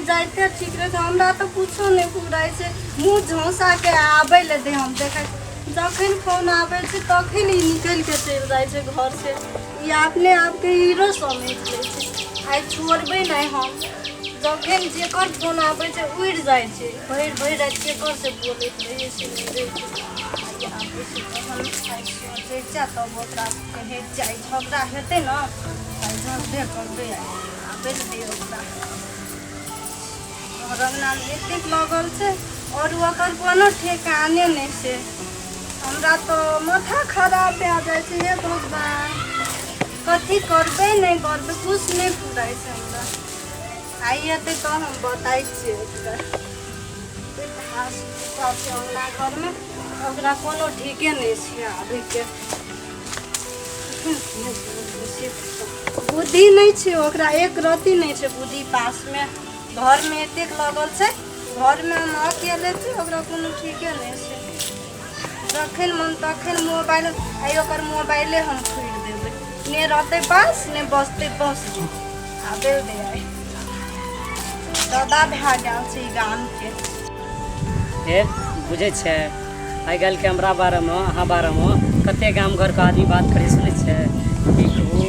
जाइते ठीक रहै छै। हमरा तऽ कुछो नहि फुराइ छै, मुँह झौसाके आबै लए दे। हम देखै छी जखन फोन आबै छै तखन ई निकलि कऽ चलि जाइ छै घरसँ। ई अपने आपके हीरो समझि लै छै। आइ छोड़बै नहि हम। जखन जेकर फोन आबै छै उड़ि जाइ छै, भरि भरि राति केकर से बोलैत रहै छै, नहि रहै छै। आइ आबै छै तहन आइ सोचै छै, तब ओकरा कहै छै आइ झगड़ा हेतै ने, आइ झगड़े करबै। आइ आबै लए दियौ ओकरा। घर अङ्गनामे एतेक लगल छै आओर ओकर कोनो ठेकाने नहि छै। हमरा तऽ माथा खराब भए जाइ छै। हे भगवान, कथी करबै नहि करबै, किछु नहि फुराइ छै हमरा। आइ एतै तऽ हम बताइ छियै ओकरा। घास भूसा छै अङ्गना घरमे, ओकरा कोनो ठीके नहि छै आबैके। बुद्धि नहि छै ओकरा, एक रत्ती नहि छै बुद्धि पासमे। घरमे एतेक लगल छै, घरमे हम अकेले छी, ओकरा कोनो ठीके नहि छै। जखन मन तखन मोबाइल। आइ ओकर मोबाइले हम फोड़ि देबै। ने रहतै पास, ने बसतै बस। आबे दे आइ, दादा भए गेल छै ई गामके। हे, बुझै छै आइ काल्हिके हमरा बारेमे, अहाँ बारेमे कते गाम घरके आदमी बात करै सुनै छै? की कहू,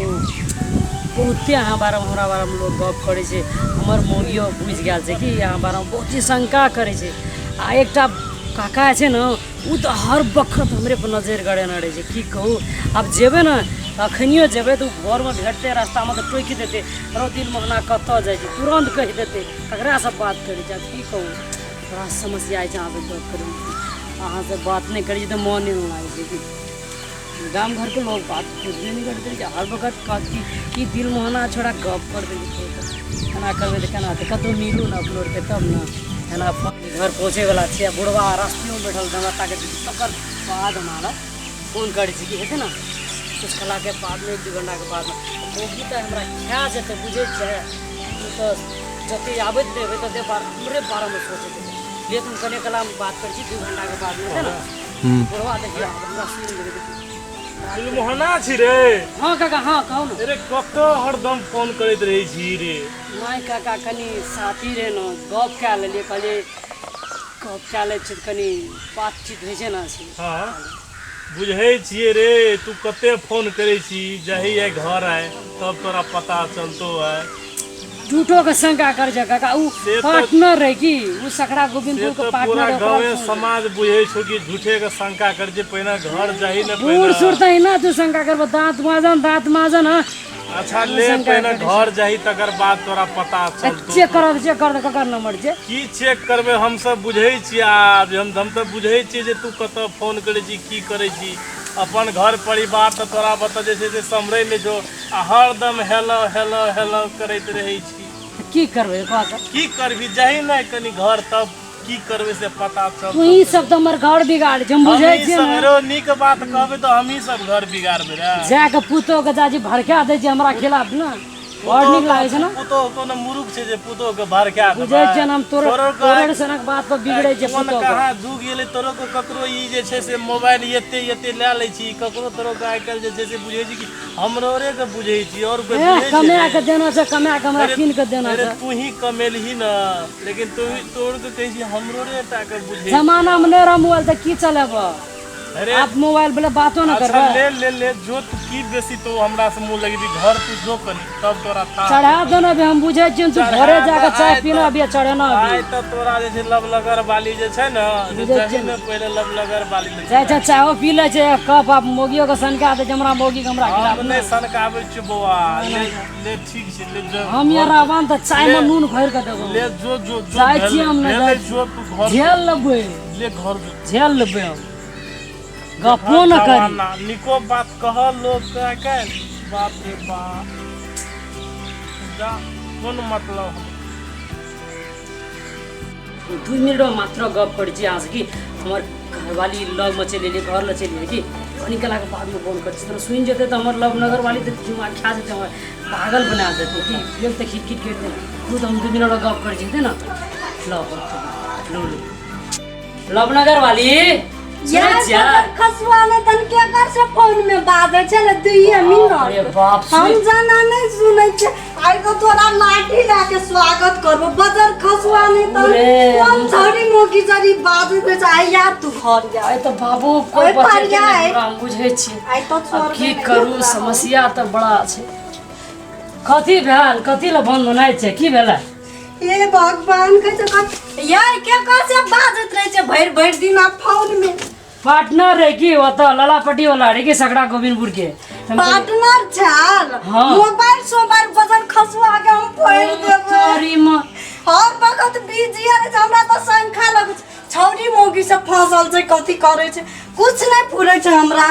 बहुते अहाँ बारेमे, हमरा बारेमे लोक गप करै छै। हमर मौगियो बुझि गेल छै कि अहाँ बारेमे बहुत ही शंका करै छै। आ एकटा काका छै ने, ओ तऽ हर बखत हमरे पर नजरि गड़ेने रहै छै। की कहू, आब जेबै ने, अखनियो जेबै तऽ ओ घरमे भेटतै रास्तामे तऽ टोकि देतै, रौ दिल मोहना, कतऽ जाइ छै? तुरन्त कहि देतै, ककरासँ बात करै छै? आब की कहू, बड़ा समस्या होइ छै अहाँसँ गप करैमे। अहाँसँ बात नहि करै छी तऽ मोन नहि लागै छै कि गाम घरके लोग बात बुझबे नहि करैत रहै छै। हर वक्त कहत कि ई दिल मोहना छोड़ा गप कर दै छै। एना करबै तऽ केना हेतै? कतहु मिलू ने अपनो आरके तब ने। एना घर पहुँचैवला छियै, बुढ़वा रास्तेमे बैठल छै, हमरा ताकत। तकर बाद हम अहाँके फोन करै छी कि हेतै ने किछु कलाके बादमे, एक दू घण्टाके बादमे। मौगी तऽ हमरा खा जेतै, बुझै छियै? ओ तऽ जते आबैत नहि हेबै तते बार हमरे बारेमे सोचैत हेतै। लेकिन कने कलामे बात करै छी, 2 घण्टाके बादमे हेतै ने। बुढ़वा देखियौ, हमरा सुनि लेबै, देखियौ। मोहना छी रे? हँ काका, हँ, कहू ने। अरे, कतऽ हरदम फोन करैत रहै छी रे? नहि काका, कनि साथी रहै ने, गप कए लेलियै। कहलियै गप कए लै छियै तऽ कनि बातचीत होइ छै ने से। हँ, बुझै छियै रे, तू कते फोन करै छी। जही आइ घर आय तब तोरा पता चलतो आय। झूठो के शंका कर छै काका उ। से तऽ पार्टनर रहै की उ सकरा से गोविंदपुर के तऽ पूरा पार्टनर ओकरा गाँवे फोन। समाज बुझै छौ कि झूठे के शंका करै छै। पहिने घर जाही ने। बूढ़ सूढ़ पहिने तऽ एना तू शंका करबो, दाँत माजन, दाँत माजन, हँ। अच्छा तू ले शंका पहिने करै छै। घर जाही, तकर बाद तोरा पता चलतो। चेक करब, चेक कर दे, ककर नंबर छै। की चेक करबै? हमसब बुझै छियै आब। हम तऽ बुझै छियै जे तू कतऽ फोन करै छी, की करै छी। अपन घर परिवार तऽ तोरा बता जे छै से सम्हरै नहि छौ आ हरदम हेलो हेलो हेलो करैत रहै छी। की करबै, कह तऽ। की करबी? जाही ने कनि घर तब की करबै से पता तू चलतौ। ही सब तऽ हमर घर बिगाड़ छै, हम बुझै हमही छियै सब ने। रो नीक बात कहबै तऽ हमही सब घर बिगाड़बै रे? जाके पुतोह के जाजी भड़का दै छै हमरा खिलाफ ने, बड़ नीक लागै छै ने। पुतोह कोनो मुरुख छै जे पुतोह के भड़का बुझै देबै? छियै ने हम तोर तोरो तोरे सनक बात पर बिगड़ै छै कोन पुतोह के। कहाँ जुग गेलै? तोरो के ककरो ई जे छै से मोबाइल एते एते लए लै छी ककरो तोरो के। आइ काल्हि जे छै से बुझै छी कि हमरो के बुझै छी आओर कोइ ए बुझै छै कमा रे? के देना छै, कमा के हमरा अरे कीन के देना अरे छै। तू ही कमेलही ने, लेकिन तू तोर के कहै छी हमरो रे टा के बुझै छी। जमाना में नहि रह मोबाइल तऽ की चलेब? अरे आप मोबाइल वाला बातो न अच्छा करबै। ले ले ले जो, तू की बेसी तो हमरा से मुँह लगेबी? घर तू जो कनी, तब तोरा था चढ़ा दो ना अभी, हम बुझै छियै तू चढ़ा घरे दे, जाके चाय आइ पीना तऽ अभी, चढ़ेना अभी। आइ तऽ तोरा जे छै लवलगर बाली जे छै ने से बुझै जाही छियै ने पहिले लवलगर बाली लग। जाइ छै, चाहो पी लै छै एक कप। आब मौगियो के सनका दै छै, हमरा मौगी के हमरा खिलाफ हम ने। नहि सनकाबै छियौ बौआ। ले ले, ठीक छै, ले जो। हम यहाँ घर रहबान तऽ चाय ले में नून घोरि के देबो। ले जो जो जो। जाइ छियै भेलै हम ने भेलै जाइ जो तू घर झेल लेबै। ले घर जो। झेल लेबै हम, गप्पो न करी। जमाना निको बात कह लोग के आइ काल्हि, बाप रे बाप। जा, कोन मतलब हम 2 मिनट मात्र गप करै छी अहाँसँ कि हमर घरवाली लगमे चलि एलियै, घर लग चलि एलियै कि कनि कलाके बादमे फोन करै छी। तऽ सुनि जेतै तऽ हमर लव नगर वाली तऽ दिमाग खा जेतै, हमर पागल बना देतै कि फेर तऽ खिट खिट करि देतै। तू तऽ हम 2 मिनट गप करै छी, हेतै ने? लव लू लू लवनगर वाली। यार सुनै छियै? बदर खसुआ ने तन के कर से फोन में बाजै छलै दुइये बाप रे मिनट बाप, हम सुन- जाना नहीं सुनै छै आइ तो तोरा लाठी लए के स्वागत करबो बदर खसुआ ने तन रे, कोन हम- छौरी मोगी जरी बाजै छै आइ यार तू घर जा आइ तऽ बाबू कोइ ओहि पर बचेतै नहि जाय। हमरा, हम बुझै छी आइ तो आब छोड़बे की नहि करू तोरा हम। समस्या तऽ बड़ा छै कथी भेल कथी लए बंद बनाइ छै की भेलै हे भगवान कहै छै यार के कर से बाजैत रहै छै भरि भरि दिन आ फोन में पार्टनर रहे की ओतऽ लालापट्टी वाला रहे की सकरा गोविंदपुर के पार्टनर छल हाँ। मोबाइल सोबाइल बजन खसुआ के हम फोड़ देबै तोरी माँ हर वक्त बिजी रहै छै हमरा तऽ शंखा लगै छै छौरी मौगी से फंसल छै कथी करै छै कुछ नहि फुरै छै हमरा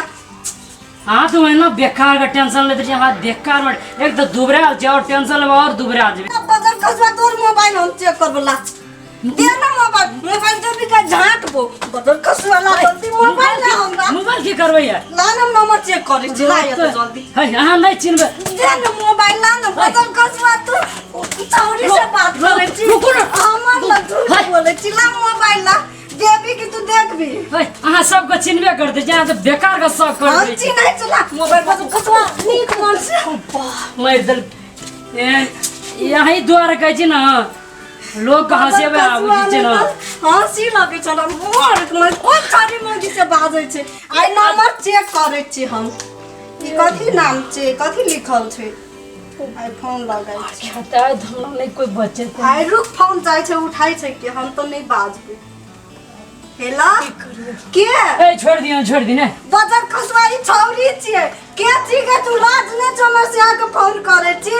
अहाँ तऽ ओहिना बेकार के टेंशन लैत रही अहाँ बेकार में एक तऽ दुबरायल छै और टेंशन लेबै और दुबरा जेबै बजन खसुआ तोर मोबाइल हम चेक करबो ला दे ना मोबाइल मोबाइल देबी का झाँटबो बजन खसुआ ला जल्दी मोबाइल ला हमरा मोबाइल की करबै यार ला ना नंबर चेक करै छी ला एतऽ जल्दी है अहाँ नहि चिन्हबै दे ना मोबाइल ला ना बदल खसुआ तू छौरी से बात करै छी रुकू ना। हमर लग झूठ है। बोलै छी ला मोबाइल ला देबी कि तू देखबी है अहाँ सबके चिन्हबे करते छी अहाँ तऽ बेकार के शौक कर हम दै छी चिन्है छी ला मोबाइल बदल खसुआ नीक मन से मारि देल ए यही दुआरे कहै छी ने लोग के हँसेबै आबै छै ने हँसी लगै छल मोर कोन छौरी मौगी से बाजै छै आइ नंबर चेक करै छी हम ई कथी नाम छै कथी लिखल छै आइ फोन लगै छी खेतै धंधा नहि कोइ बचेतै आइ रुक फोन जाइ छै उठाइ छै कि हम तऽ नहि बाजबै हेलो के ए छोड़ दियौ छोड़ दिने बजर खसुआ ई छौरी छियै के छी के तू लाज नै छौ हमर से आके फोन करै छी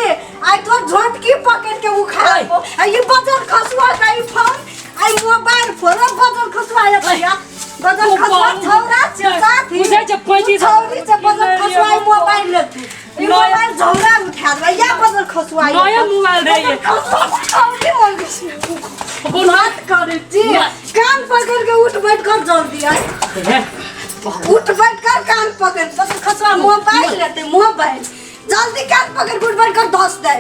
आइ तोर झोटकी पकड़ के उखाड़बो आ ई बजर खसुआ के ई फोन I mobile phone ओ बजर खसुआ या बजर खसुआ छौरा छियै साथी बुझै छै 35 छौरी छै बजर खसुआ ई मोबाइल ले तू ई मोबाइल झौरा उठा देबै या बजर खसुआ ई नया मोबाइल रहै बजर खसुआ छौरी मंगै छै बात करै छी कान पकड़ के उठ बैठ कर जल्दी आइ उठ बैठ कर कान पकड़ बस खसुआ मोबाइल लेते मोबाइल जल्दी कान पकड़ के उठ बैठ कर धस दे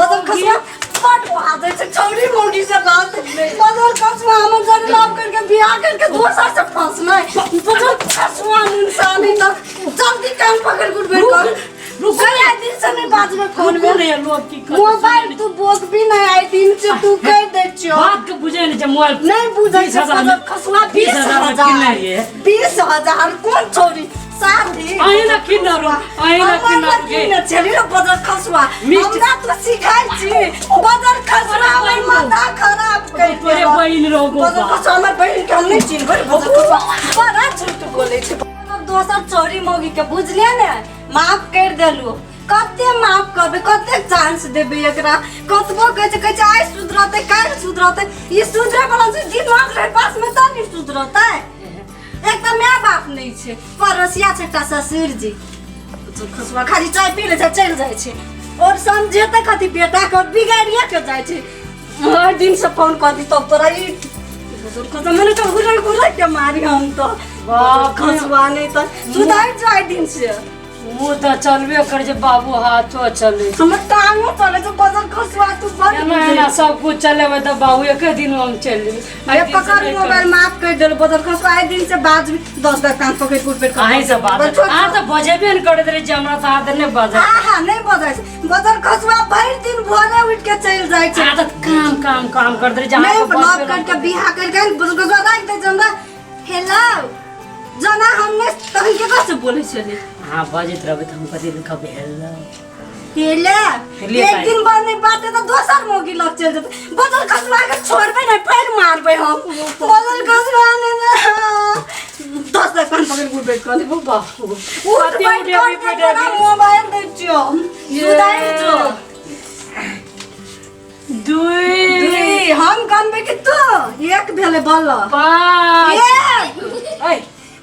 बदल खसुआ बड भाजै छै छौरी मौगी से बात बदल खसुआ हमर जरे लव करके बियाह करके दोसर से फंसना बदल खसुआ इंसान ही तक जल्दी कान पकड़ के उठ बैठ कर रुक आइ दिन से नहीं बाजबै फोन में रुकू ने लोग की करतै? मोबाइल तू बोकबी नहीं आइ दिन से तू कह दै छियो बात के बुझै नहि छै मोबाइल नहीं बुझै छै 20,000 में- बदल खसुआ बीस 20,000 में हजार किनने रहियै। 20,000 कोन छौरी साथी अहीं ने किनने रहू, अहीं ने किनने रहू, गे। किनने छली रे बदल खसुआ हमरा तू सिखाइ छी बदल खसुआ हमर माथा खराब करि तोरे देलक। बहिन रहो गो बदल खसुआ हमर बहिन के हम नहीं चिन्हबै बदल खसुआ बड़ा झूठ बोलै छै दोसर छौरी मौगी के बुझलियै ने माफ करि देलू कते माफ करबै कते चांस देबै एकरा कतबो कहै छै कहै छै आइ सुधरतै काल्हि सुधरतै ई सुधरै वाला छै दिमाग रहै पास में तब ने सुधरतै एक तऽ माय बाप नहि छै पड़ोसिया छै एकटा ससुर जी खसुआ खाली चाय पी लै छै चलि जाइ छै और समझेतै कथी बेटाके बिगाड़िए के जाइ छै हर दिन से फोन कर दी तब तोरा ई खसुआ मैंने तो घुरै घुरै के मारी हम तो बाप रे। खसुआ नहीं तो सुधार जाय दिन से मुँह तऽ चलबे करै छै बाबू हाथो चलै छै। हमर टांगो चले छै बजर खसुआ तू बड़ एना एना सब कुछ चलेबै तऽ बाबू एके दिन हम चलि जेबै आइ ए दिन से पकड़ नहि मोबाइल करब। माफ कर देल बजर खसुआ आइ दिन से बाज 10 बेर कान पकड़ के उठ बैठ अहीं से बात अहाँ तऽ बजेबे ने करैत रहै छी हमरा तऽ अहाँ तऽ नहि बजै हाँ हाँ नहीं बजै छै बजर खसुआ भरि दिन भोरे उठ के चलि जाइ छै अहाँ तऽ काम काम काम करैत रहै छी नहीं अहाँके लव बजबे करके बियाह करके बजर खसुआ राखि दै छै हमरा हेलो जना हम नहि तहन केकरा से बोलै छली अहाँ बजैत रहबै तऽ हम कथी लिखब हेलो हेले हेले एक ताई। दिन बाद नहीं बाटे तो दोसर मौगी लग चल जेतै बदल खसुआ के छोड़बै नहीं पैर मारबै हम बदल खसुआ ने ना 10 लाख पान पकड़ के बैठ कर ओ बाबू उठ कते बैठ उठेबी कर दे तोरा पैठेबी? मोबाइल दै छियौ सुधारि जो दुई दुई हम गनबै कि तू एक भेलै बल पाँच एक ऐ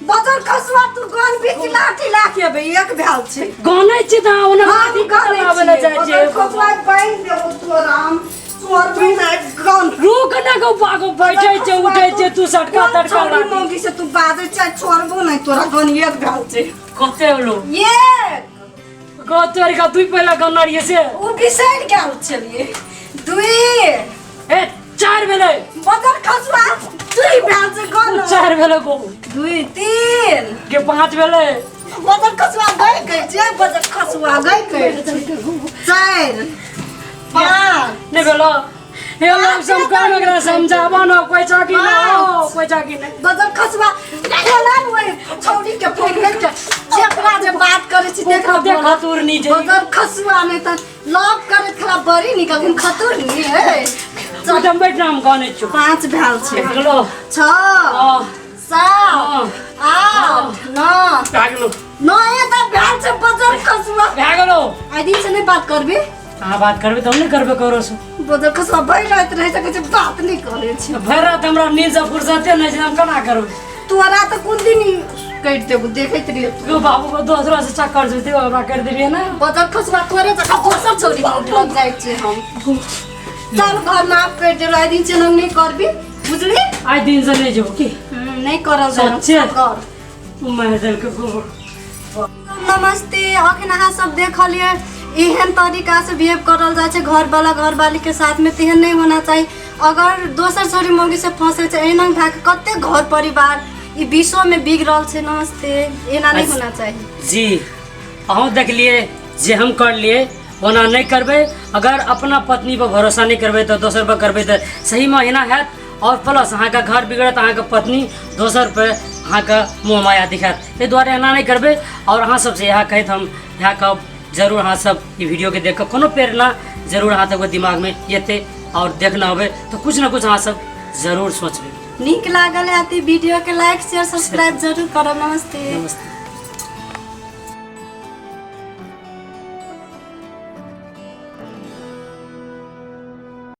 बदल खसुआ तू गनबी कि लाठी लाके अबै एक भेल छै गनै छी तऽ अहाँ ओना हम लाठी गनै कतऽ लाबै लए छियै जाइ बदल छियै खसुआ बान्हि देबौ तोरा हम छोड़बै नहि गन रुक ना गो बागो बैठै छै उठै छै तू सटका कोन तटका छौरी लाठी मौगी से तू बाजै छै छोड़बो नहि तोरा गन एक भेल छै कते होलो एक गो तोर का दुई पहिला गन्ना रहियै से ओ बिसरि गेल छलियै दुई ए चार भेलै बदल खसुआ दुई भेल छै गन चार भेलै गो 2 3 के 5 भेलै। बजर खसुआ गई कहै छियै, बजर खसुआ गई कहै छियै। 4 5 नहि भेलो। हे लोग सब कौन ओकरा समझाबो न, कोई चाकी न हो, कोई चाकी न। बजर खसुआ बोला न ओइ छौड़ी के फोन करके जेकरा जे बात करै छी तेकरा देख बोला। खतुरनी छै। बजर खसुआ नहि तऽ लव करैत खराब बड़ी निकल खतुरनी है। चल बैठ ना, हम गाने छु। 5 भेल छै। गेलो। 6 7 8 9 भए गेलो। 9 तऽ भेल छै बजर खसुआ। भए गेलो। आइ दिन से नहि बात करबी? अहाँ बात करबै तऽ हम नहि करबै ककरो से। बजर खसुआ भरि राति रहि सकै छै, बात नहि करै छै। भरि राति हमरा नींद से फुर्सते नहि छै, हम केना करबै? तोरा तऽ कोन दिन कटि देबौ, देखैत रहियौ। गो बाबू को दोसरो से चक्कर छै, ते हमरा करि देलियै ने। बजर खसुआ तोरे जकाँ दोसर छौड़ी के लग जाइ छियै हम। चल घर माफ करि देलौ, आइ दिन से हम नहि करबी, बुझली? आइ दिन से नहि जेबौ की? नहि करल सच्चे? कर। मारि देलकै गोबर। नमस्ते, अखन अहाँ सब देखलियै एहन तरीका से बिहेव करल जाइ छै घरवाला घरवाली के साथ में, तेहन नहीं होना चाहिए। अगर दोसर छोरी मौगी से फंसे छै एहन भए के कते घर परिवार ई विश्व में बिगड़ल छै। नमस्ते, एना नहीं होना चाहिए। जी अहूँ देखलिए जे हम करलिए ओना नहीं करबै। अगर अपना पत्नी पर भरोसा नहीं करबै तऽ दोसर पर करबै तऽ सही में एना हैत। और प्लस अहाँके घर बिगड़त, अहाँके पत्नी दोसर पर अहाँके मोह माया दिखायत, ताहि दुआरे एना नहि करबै। और अहाँ सबसँ इएह कहैत हम इएह कहब, जरूर अहाँ सब ई वीडियोके देख कऽ कोनो प्रेरणा जरूर अहाँ सबके दिमागमे एतै और देखना होबै तऽ कुछ ने कुछ अहाँ सब जरूर सोचबै। नीक लागल है वीडियो के लाइक शेयर सब्सक्राइब जरूर करब। नमस्ते। नमस्ते।